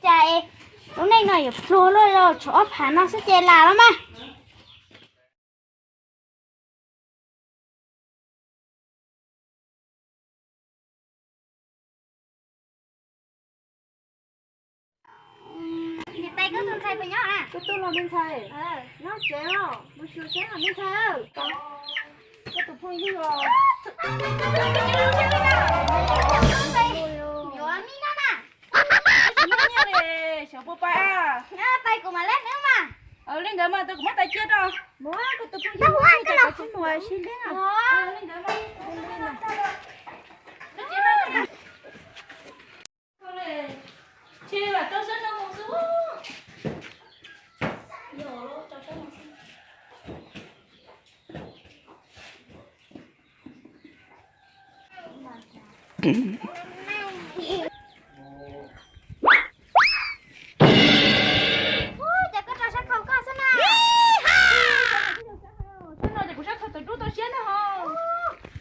Cas lub neej no yuav pluag luaj li, tshuav ob phav no xwb ces lam los mas. Niam tais, koj tus ntxhais puas nyob? Koj tus los me ntxhais? Nyob tsev os, mus xyuas seb os me ntxhais. Koj tus phooj ywg os. Yuav me no na. Xyov puas pais. Pais kuv mam li nws mas. Li ntawd mas tus kuv muab tais cia rau. Mus, koj tus phooj ywg mus, tais koj tsis mus sib ntev. Li ntawd mas. Tsis lam rau sab no mus xwb. Ces koj rau sab khau koj xwb na. Sab no ces kuv sab khau tau dub tau siab na ho.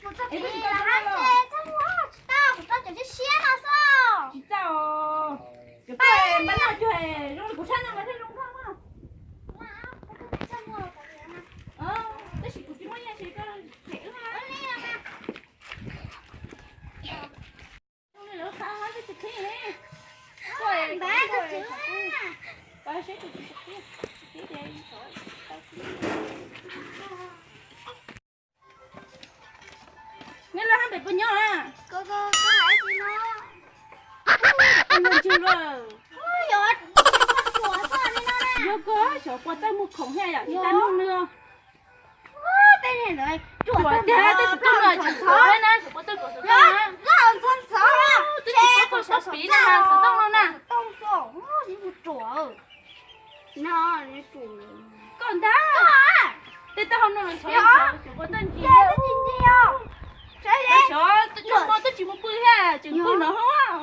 Kuv tau tsis tau, kuv rau cov siab siab no xwb. Tsis txaj os. Cov paj npab noj cuag zoo li kuv sab no mas thiaj zoo nkauj mas. Tab sis kuv tsis muaj nyiaj ces koj them wb na. Neb loj hab npem puas nyob? Yog koj xyov puas txawj muag khoom thiab yom, tsis tas nug nws. Ruam tiag, tab sis tub no tsis txhob na, xyov puas txawj kom xov tooj na. Twb tsis paub kom xov piv na, xov tooj no na. Koj ntag. Tej taub hau no los ntxhov ntxhov, xyov puas txawj ntsis. Xyov, xyov, twb tsis mus pw thiab, tseem pw no hov.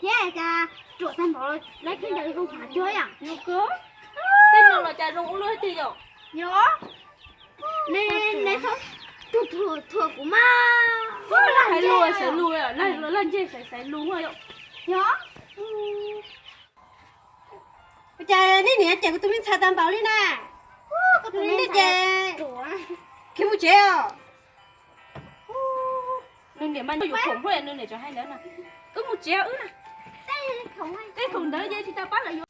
Thiab cas ruam tag npaum, lawv thiaj ntawd zoo hav cuag yom. Tej no los cas zoo ua luaj tiag yom. Yog, neb txhob thuam kuv mas. Hais lus xaiv lus, laj ntseg xaiv xaiv lus yom. Yog. Ua cas nej niam cem kuv tus me ntxhais tag npaum li na? Kuv tus me ntxhais ces khiav mus tsev os. Nws niam mas yuav khoom hlo, nws niam tseem hais ntawd no. Wb mus tsev wb na. Tej khoom ntawd ces tsis tau pab lawv yuav.